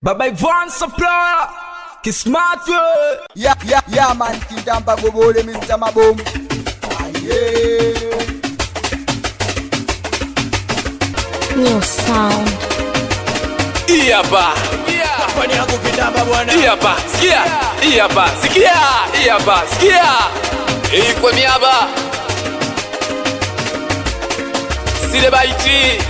Baba Ivan Supplier, Kismart way. Yeah, man, Kindamba Gobole, Mr. Maboom. Yeah. New sound. Hii hapa. Kampani yangu Kindamba bwana. Hii hapa, sikia. Hii hapa, sikia. Hii hapa, sikia. Hii kwa miaba. Sile baiti.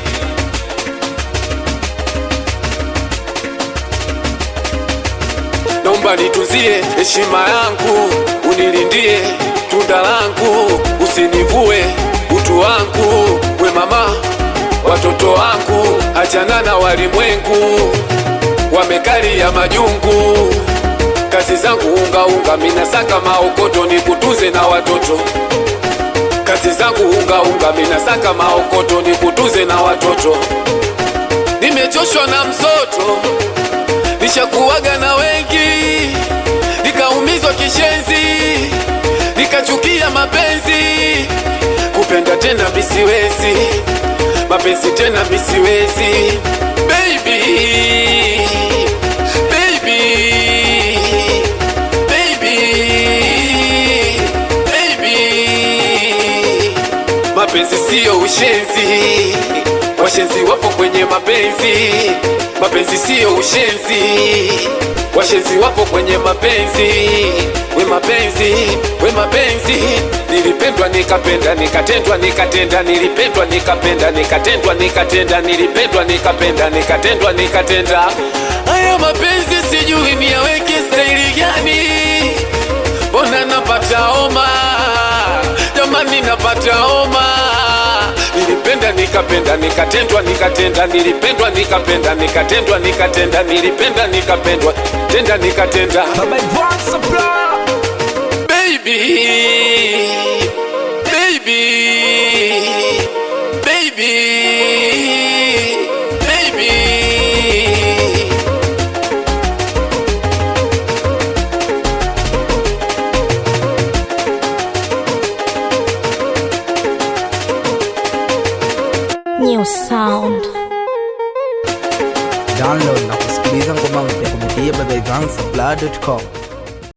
Naomba nituzie heshima yangu, unilindie tunda langu, usinivue utu wangu. We mama, watoto wangu, achana na walimwengu, wamekalia majungu. Kazi zangu unga unga, minasaka maokoto nikutunze na watoto. Kazi zangu unga unga, minasaka maokoto nikutunze na watoto. Nimechoshwa na msoto, nishakuwaga na wengi, nikaumizwa kishenzi, nikachukia mapenzi. Kupenda tena misiwezi, mapenzi tena misiwezi. Baby, baby, baby, baby. Mapenzi siyo ushenzi, washenzi wapo kwenye mapenzi. Mapenzi siyo ushenzi, washenzi wapo kwenye mapenzi. We mapenzi, we mapenzi, nilipendwa nikapenda, nikatendwa nikatenda, nilipendwa nikapenda, nikatendwa nikatenda, nilipendwa nikapenda, nikatendwa nikatenda. Haya mapenzi sijui niyaweke staili gani? Mbona napata homa jamani, napata homa. Nilipenda nikapenda nikatendwa nikatenda, nilipendwa nikapenda nikatendwa nikatenda, nilipenda nikapendwa tenda nikatenda. Baba Ivan Supplier. Baby, baby, baby, baby. New sound. Download na kusikiliza ngoma mpya kupitia babaivansupplier.com.